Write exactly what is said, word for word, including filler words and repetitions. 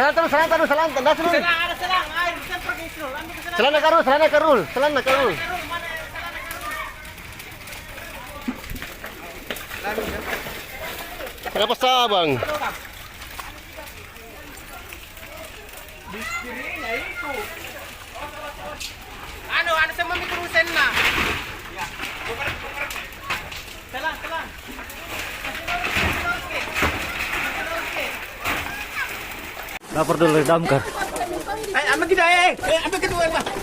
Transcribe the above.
Salang terus, salang terus, salang terus, salang terus. Selang, ada selang, air, bisa pergi, Srul. Ambil ke selang. Selang Karul, selang Karul, selang Karul. Kenapa sabang? Anu, anu, semua mikro senna. Selang, selang. Lapor dulu dari damkar. Eh, apa kita, eh? Eh, apa kedua, Pak?